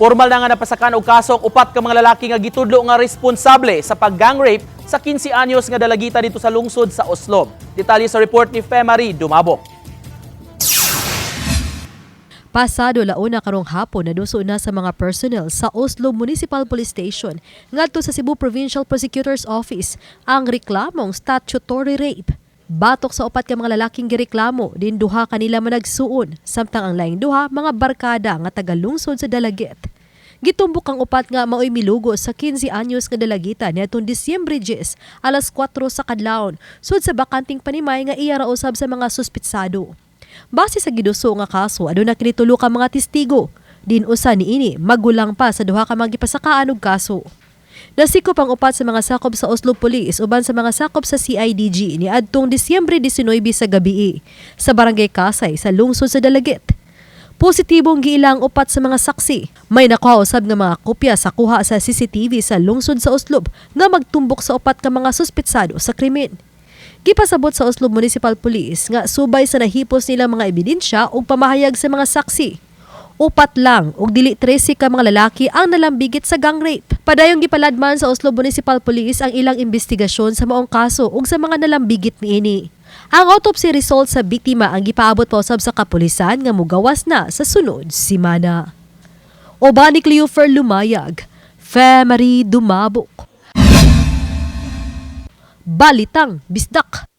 Formal na nga napasakan og kaso ang upat ka mga lalaki nga gitudlo nga responsable sa pag-gang rape sa 15 anyos nga dalagita dito sa lungsod sa Oslob. Detalye sa report ni Femary Dumabok. Pasado 1:00 karong hapon, naduso na sa mga personnel sa Oslob Municipal Police Station ngadto sa Cebu Provincial Prosecutor's Office ang reklamong statutory rape. Batok sa upat ka mga lalaking gireklamo, din duha kanila managsuon, samtang ang laing duha mga barkada nga taga-lungsod sa Dalaguete. Gitumbok ang upat nga maoy milugo sa 15 anyos nga dalagita niadtong Disyembre 10, alas 4 sa kadlawon, sud sa bakanting panimay nga iya ra usab sa mga suspitsado. Base sa giduso nga kaso, aduna kini tulo ka mga testigo. Din usa niini magulang pa sa duha ka mga gipasakaan og kaso. Nasikop ang upat sa mga sakop sa Oslob Police uban sa mga sakop sa CIDG ni adtong Disyembre 19 sa gabi sa Barangay Kasay sa lungsod sa Dalaguete. Positibong giilang upat sa mga saksi. May nakuha usab nga mga kopya sa kuha sa CCTV sa lungsod sa Oslob nga magtumbok sa upat ka mga suspetsado sa krimen. Gipasabot sa Oslob Municipal Police nga subay sa nahipos nila mga ebidensya ug pamahayag sa mga saksi, upat lang ug dili 13 ka mga lalaki ang nalambigit sa gang rape. Padayong gipaladman sa Oslob Municipal Police ang ilang investigasyon sa maong kaso ug sa mga nalambigit niini. Ang autopsy result sa biktima ang gipaabot pa usab sa kapulisan nga mugawas na sa sunod simana. Uban ni Cleofer Lumayag, Femary Dumabok. Balitang Bisdak.